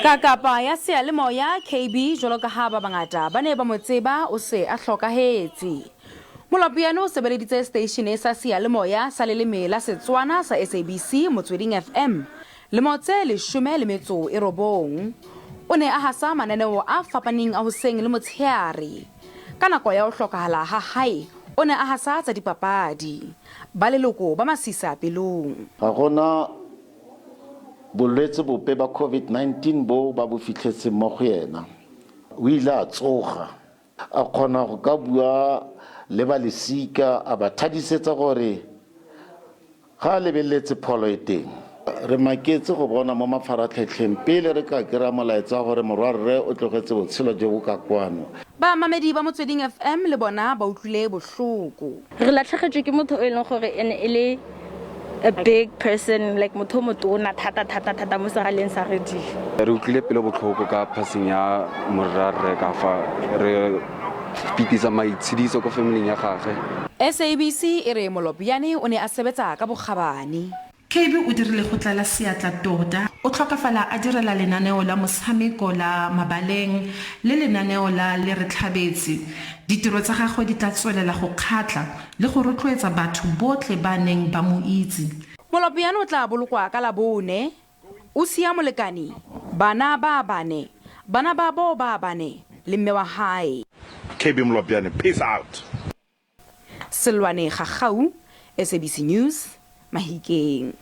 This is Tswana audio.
Ka kapa ya seyalemoya, KB jwalo ka ha ba bangata ba ne ba mo tseba o se a hlokahetse. Molopyane o sebeleditse seteishene sa seyalemoya sa leleme la Setswana sa SABC Motsweding FM lemo tse 19. O ne a hasa mananeo a fapaneng a hoseng le motsheare. Ka nako ya ho hlokahala ha hae o ne a hasa tsa dipapadi. Ba leloko ba masisa pelong. Ga gona bolwetse bope ba COVID-19 bo ba bo fitlhetseng mo go ena. O ile a tsoga, a kgona go ka bua le ba lesika, a ba thadisetsa gore ga a lebeletse pholo e teng. Re maketse go bona mo mafaratlhatlheng pele re ka kry-a molaetsa wa gore morwarre o tlogetse botshelo jo bo ka kwano. Bamamedi ba Motsweding FM le bona ba utlwile bohloko. Re latlhegetswe ke motho o e leng gore e ne e le a big person, like motho o motona thata thata thata mo seraleng sa radio. Re utlwile pelo botlhoko ka passing ya morrarre ka fa re fetisa maitshediso ko familing ya gagwe. SABC e re Molopyane o ne a sebetsa ka bokgabane. KB o dirile go tlala seatla tota. O tlhokafala a direla lenaneo la motshameko la Mabaleng le lenaneo la Le Re Tlhabetse. Ditiro tsa gagwe di tla tswelela go kgatla le go rotloetsa batho botlhe ba neng ba mo itse. Molopyane o tla bolokwa ka Labone. O siya molekane, bana ba bane, bana babo ba bane le mme wa hae. KB Molopyane peace out. Selwane Gagau, SABC News, Mahikeng.